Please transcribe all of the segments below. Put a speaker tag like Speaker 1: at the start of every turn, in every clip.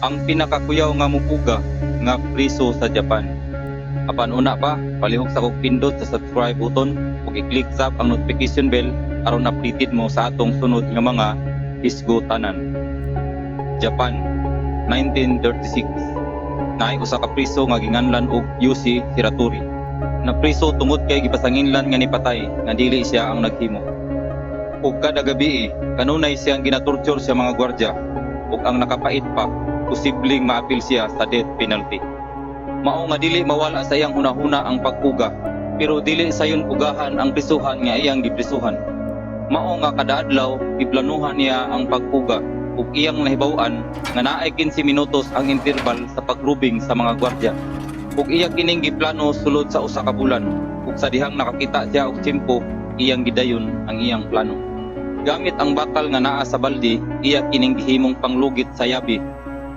Speaker 1: Ang pinakakuyaw nga mupuga nga priso sa Japan. Apan una pa, palihog sa kog pindot sa subscribe button ug i-click sab ang notification bell aron updated mo sa atong sunod nga mga hisgotanan. Japan, 1936. Naay usa ka priso nga ginganlan og Yoshi Shiratori. Napriso tungod kay gipasanginlan nga nipatay nga dili siya ang naghimo. Ug kada gabi, kanunay siyang ginatorture sa mga gwardya ug ang nakapait pa, posibleng maapil siya sa death penalty. Mao nga dili mawala sa iyang hunahuna ang pagpuga, pero dili sayon pugahan ang prisuhan nga iyang giprisuhan. Mao nga kada adlaw giplanuhan niya ang pagpuga ug iyang nahibaw-an nga naay 15 minutos ang interval sa pagrubing sa mga gwardya. Ug iya kining giplano sulod sa usa ka bulan ug sa dihang nakakita siya og tiyempo, iyang gidayon ang iyang plano. Gamit ang bakal nga naa sa balde, iya kining gihimong panglugit sa yabi.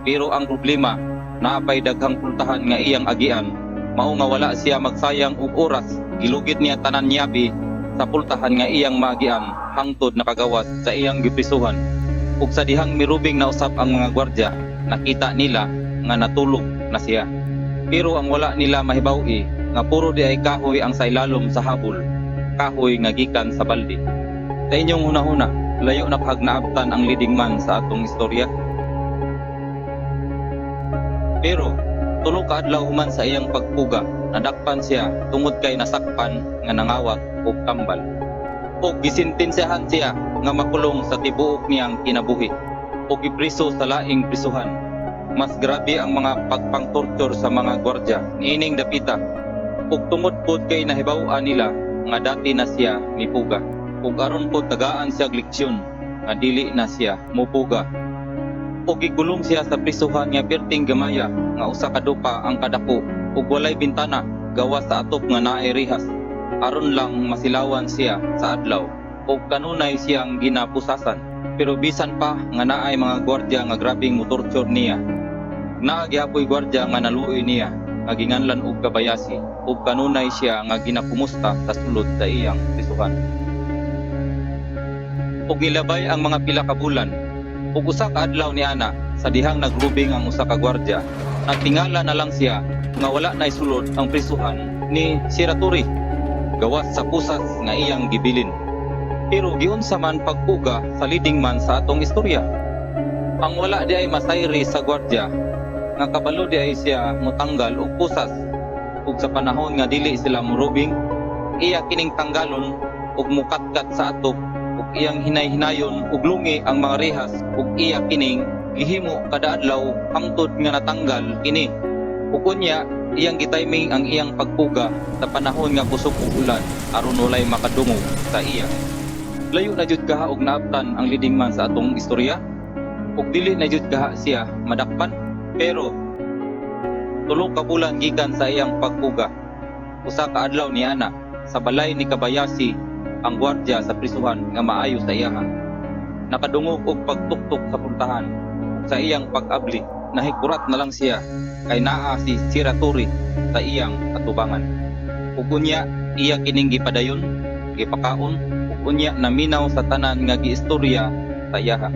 Speaker 1: Pero ang problema, naa pay daghang pultahan nga iyang agian. Mao nga wala siya magsayang og oras, gilugit niya tanan yabi sa pultahan nga iyang maagian hangtod nakagawas sa iyang giprisuhan. Ug sa dihang mirubing na usab ang mga gwardya, nakita nila nga natulog na siya. Pero ang wala nila mahibaw-i nga puro diay kahoy ang sa ilalom sa habol, kahoy nga gikan sa balde. Sa inyong hunahuna, layo na kahag naabtan ang leading man sa atong istorya? Pero 3 ka adlaw human sa iyang pagpuga, nadakpan siya tungod kay nasakpan nga nangawat og tambal. Ug gisentensyahan siya nga makulong sa tibuok niyang kinabuhi ug gipriso sa laing prisuhan. Mas grabe ang mga pagpang-torture sa mga gwardya niining dapita. Ug tungod pod kay nahibaw-an nila nga dati na siya mipuga. Ug aron pod tagaan siya og leksyon nga dili na siya mupuga. Ug gikulong siya sa prisuhan nga perting gamaya nga usa ka dupa ang kadako ug walay bintana gawas sa atop nga naay rehas aron lang masilawan siya sa adlaw, ug kanunay siyang ginapusasan. Pero bisan pa nga naay mga gwardya nga grabeng motorture niya, naa gihapoy gwardya nga naluoy niya nga ginganlan og Kabayashi ug kanunay siya nga ginakumusta sa sulod sa iyang prisuhan. Ug gilabay ang mga pila ka bulan ug usa ka adlaw niana, sa dihang nagrubing ang usa ka gwardya, natingala na lang siya nga wala nay sulod ang prisuhan ni Shiratori gawas sa kusas nga iyang gibilin. Pero giunsa man pagpuga sa leading man sa atong istorya? Ang wala diay masayri sa gwardya nga kabalo diay siya motanggal og kusas, ug sa panahon nga dili sila morubing, iya kining tanggalon ug mukatkat sa atop ug iyang hinay-hinayon ug lungi ang mga rehas, ug iya kining gihimo kada adlaw hangtod nga natanggal kini. Ug unya iyang gitiming ang iyang pagpuga sa panahon nga kusog og ulan aron walay makadungog sa iya. Layo na jud kaha og naabtan ang leading man sa atong istorya ug dili na jud kaha siya madakpan. Pero 3 ka bulan gikan sa iyang pagpuga, usa ka adlaw niana, sa balay ni Kabayashi, ang gwardya sa prisuhan nga maayo sa iyaha, nakadungog og pagtuktok sa pultahan, ug sa iyang pag-abli, nahikurat na lang siya kay naa si Shiratori sa iyang atubangan. Ug unya iya kining gipadayon, gipakaon, ug unya naminaw sa tanan nga giistorya sa iyaha.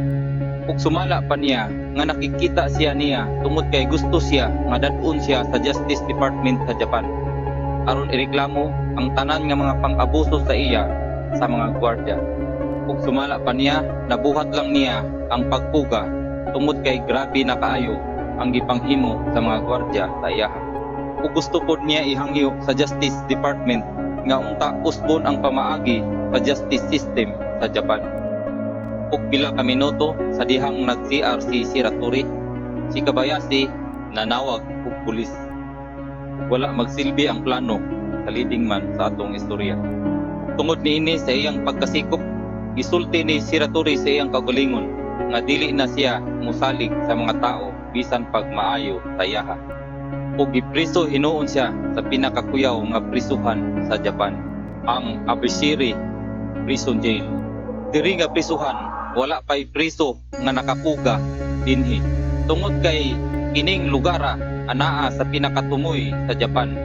Speaker 1: Ug sumala pa niya nga nakikita siya niya tungod kay gusto siya nga dad-on siya sa Justice Department sa Japan aron ireklamo ang tanan nga mga pang-abuso sa iya sa mga gwardya. Ug sumala pa niya, nabuhat lang niya ang pagpuga tungod kay grabe na kaayo ang gipanghimo sa mga gwardya sa iyaha. Ug gusto pod niya ihangyo sa Justice Department nga unta usbon ang pamaagi sa justice system sa Japan. Ug pila ka minuto sa dihang nag-CR si Shiratori, si Kabayashi nanawag og pulis. Ug wala magsilbi ang plano sa leading man sa atong istorya. Tungod niini sa iyang pagkasikop, gisulti ni Shiratori sa iyang kaugalingon nga dili na siya musalig sa mga tao bisan pag maayo sa iyaha. Ug gipriso hinuon siya sa pinakakuyaw nga prisuhan sa Japan, ang Abashiri Prison Jail. Diri nga prisuhan, wala pay priso nga nakapuga dinhi. Tungod kay kining lugara anaa sa pinakatumoy sa Japan.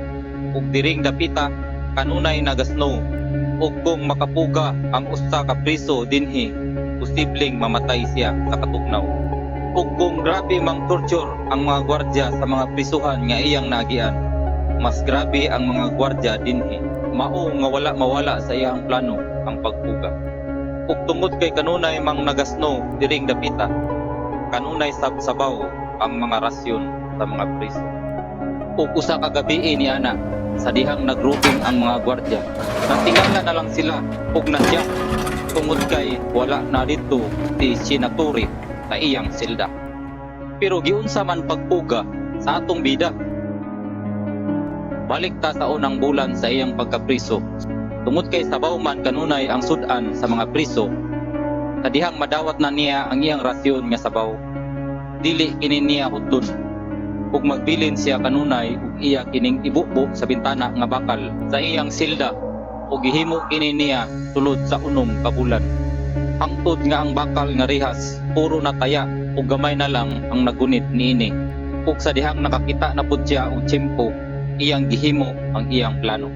Speaker 1: Ug diring dapita kanunay naga-snow, ug kung makapuga ang usa ka priso dinhi, posibleng mamatay siya sa katugnaw. Ug kung grabe mang torture ang mga gwardya sa mga prisuhan nga iyang naagian, mas grabe ang mga gwardya dinhi. Mao nga wala mawala sa iyang plano ang pagpuga. Ug tungod kay kanunay mang naga-snow diring dapita, kanunay sab sabaw ang mga rasyon sa mga priso. Ug usa ka gabii ni ana, sa dihang nagrubing ang mga gwardya, natingala na lang sila ug nasyak tungod kay wala na didto si Shiratori sa iyang selda. Pero giunsa man pagpuga sa atong bida? Balik ta sa unang bulan sa iyang pagkapriso. Tungod kay sabaw man kanunay ang sudan sa mga priso, sa dihang madawat na niya ang iyang rasyon nga sabaw, dili kini niya hutdon. Ug magbilin siya kanunay ug iya kining ibubo sa bintana nga bakal sa iyang silda ug gihimo kini niya sulod sa 6 ka bulan. Hangtod nga ang bakal nga rehas puro na taya ug gamay na lang ang nagunit niini. Ug sa dihang nakakita na pud siya og tiyempo, iyang gihimo ang iyang plano.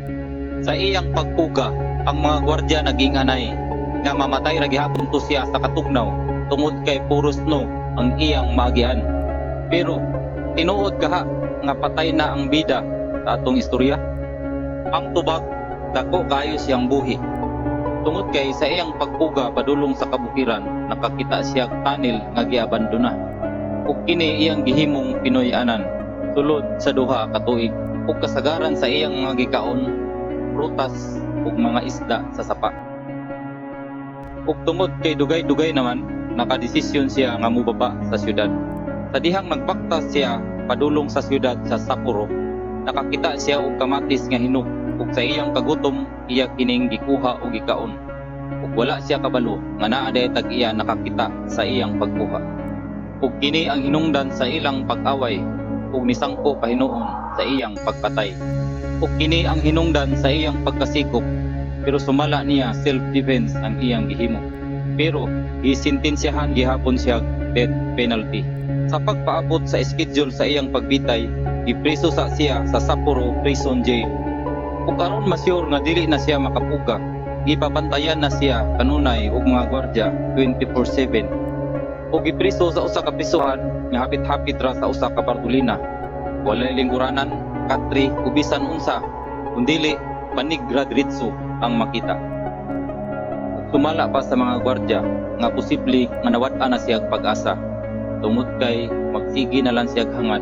Speaker 1: Sa iyang pagpuga, ang mga gwardya naging anay nga mamatay ra gihapon to siya sa katugnaw tungod kay puro snow ang iyang maagian. Pero tinuod kaha nga patay na ang bida sa atong istorya? Ang tubag, dako kaayo siyang buhi. Tungod kay sa iyang pagpuga padulong sa kabukiran, nakakita siya og tunnel nga giabandona. Ug kini iyang gihimong Pinoy-anan sulod sa 2 ka tuig. Ug kasagaran sa iyang mga gikaon, prutas ug mga isda sa sapa. Ug tungod kay dugay-dugay naman, nakadesisyon siya nga mobaba sa syudad. Sa dihang nagbaktas siya padulong sa syudad sa Sapporo, nakakita siya og kamatis nga hinog ug sa iyang kagutom iya kining gikuha ug gikaon. Ug wala siya kabalo nga naa diay tag-iya nakakita sa iyang pagkuha. Ug kini ang hinungdan sa ilang pag-away ug nisangko pa hinuon sa iyang pagpatay. Ug kini ang hinungdan sa iyang pagkasikop, pero sumala niya, self-defense ang iyang gihimo. Pero gisentensyahan gihapon siya death penalty. Sa pagpaabot sa schedule sa iyang pagbitay, gipreso sa siya sa Sapporo Prison Jail. Ug aron ma-sure nga dili na siya makapuga, gipabantayan na siya kanunay og mga gwardya 24/7. Ug gipreso sa usa ka prisuhan nga hapit-hapit ra sa usa ka bardolina. Walay lingkuranan, katre o bisan unsa, kundili banig ra diretso ang makita. Ug sumala pa sa mga gwardya nga posible nga nawad-an na siya pag-asa tungod kay magsige na lang siya hangad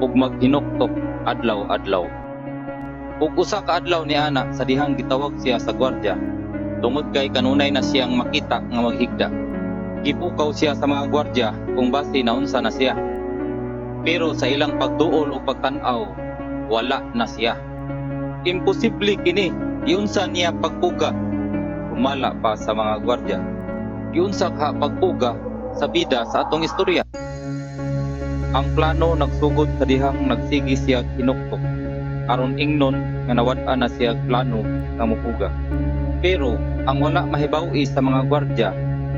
Speaker 1: ug maghinuktok adlaw-adlaw. Ug usa ka adlaw ni ana, sa dihang gitawag siya sa gwardya tungod kay kanunay na siyang makita nga maghigda. Gipukaw siya sa mga gwardya kung base naunsa na siya. Pero sa ilang pagduol ug pagtan-aw, wala na siya. "Imposible kini, giunsa niya pagpuga?" Sumala pa sa mga gwardya. Giunsa kaha pagpuga sa bida sa atong istorya? Ang plano nagsugod sa dihang nagsige siya hinuktok aron ingnon nga nawad-an na siya plano nga mopuga. Pero ang wala mahibaw-i sa mga gwardya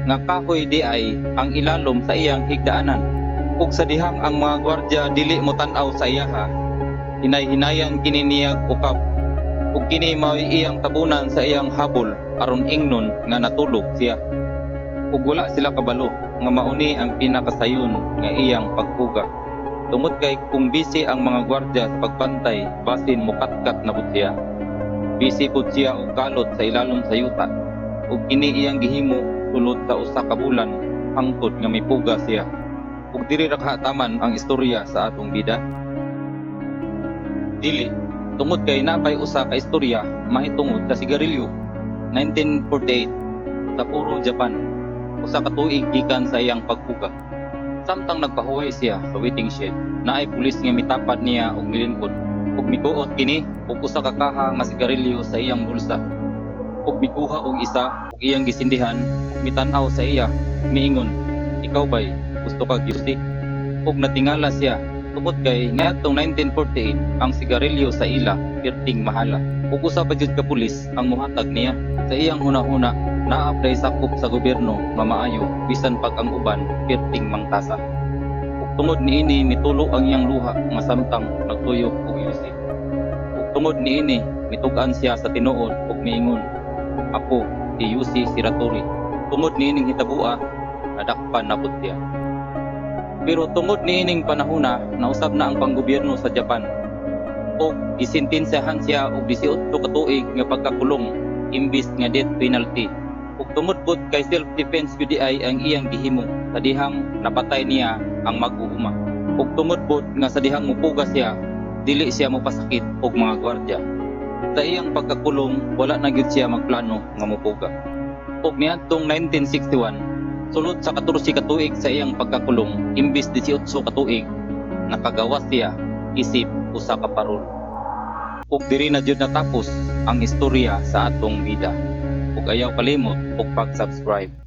Speaker 1: nga kahoy diay ang ilalom sa iyang higdaanan. Ug sa dihang ang mga gwardya dili motan-aw sa iyaha, hinay-hinayan kini niya ukab. Ug kini mao'y iyang tabunan sa iyang habol aron ingnon nga natulog siya. Ug wala sila kabalo nga mao ni ang pinakasayon nga iyang pagpuga. Tungod kay kung busy ang mga gwardya sa pagbantay, basin mokatkat na pud siya. Busy pud siya og kalot sa ilalom sa yuta. Ug kini iyang gihimo sulod sa 1 ka bulan hangtod nga mipuga siya. Ug diri ra kaha taman ang istorya sa atong bida? Dili, tungod kay naa pay usa ka istorya mahitungod sa sigarilyo. 1948, Sapporo, Japan. 1 ka tuig gikan sa iyang pagpuga. Samtang nagpahuway siya sa waiting shed, naay pulis nga mitapad niya og milingkod. Ug mikuot kini og usa ka kaha nga sigarilyo sa iyang bulsa. Ug mikuha og isa ug iyang gisindihan ug mitan-aw sa iya ug miingon, "Ikaw bay, gusto kag yosi?" Ug natingala siya tungod kay niadtong 1948 ang sigarilyo sa ila perting mahala. Ug usa pa jud ka pulis ang mohatag niya. Sa iyang hunahuna, naa pa'y sakop sa gobyerno nga maayo bisan pag ang uban perting mangtasa. Ug tungod niini mitulo ang iyang luha nga samtang nagtuyok og yosi. Ug tungod niini mitug-an siya sa tinuod ug miingon, "Ako si Yosi Shiratori." Tungod niining hitaboa, nadakpan na pud siya. Pero tungod niining panahona, nausab na ang panggobyerno sa Japan. Og gisentensiyahan siya og 18 ka tuig nga pagkakulong imbis nga death penalty. Ug tungod pud kay self-defense gyud ay ang iyang gihimo sa dihang napatay niya ang mag-uuma. Ug tungod pud nga sa dihang mupuga siya, dili siya mopasakit og mga gwardiya. Sa iyang pagkakulong, wala na gyud siya magplano nga mopuga. Ug niadtong 1961, sulod sa 14 ka tuig sa iyang pagkakulong, imbis 18 ka tuig, nakagawas siya isip usa ka parol. Ug diri na jud natapos ang istorya sa atong bida. Ug ayaw kalimot og pag-subscribe.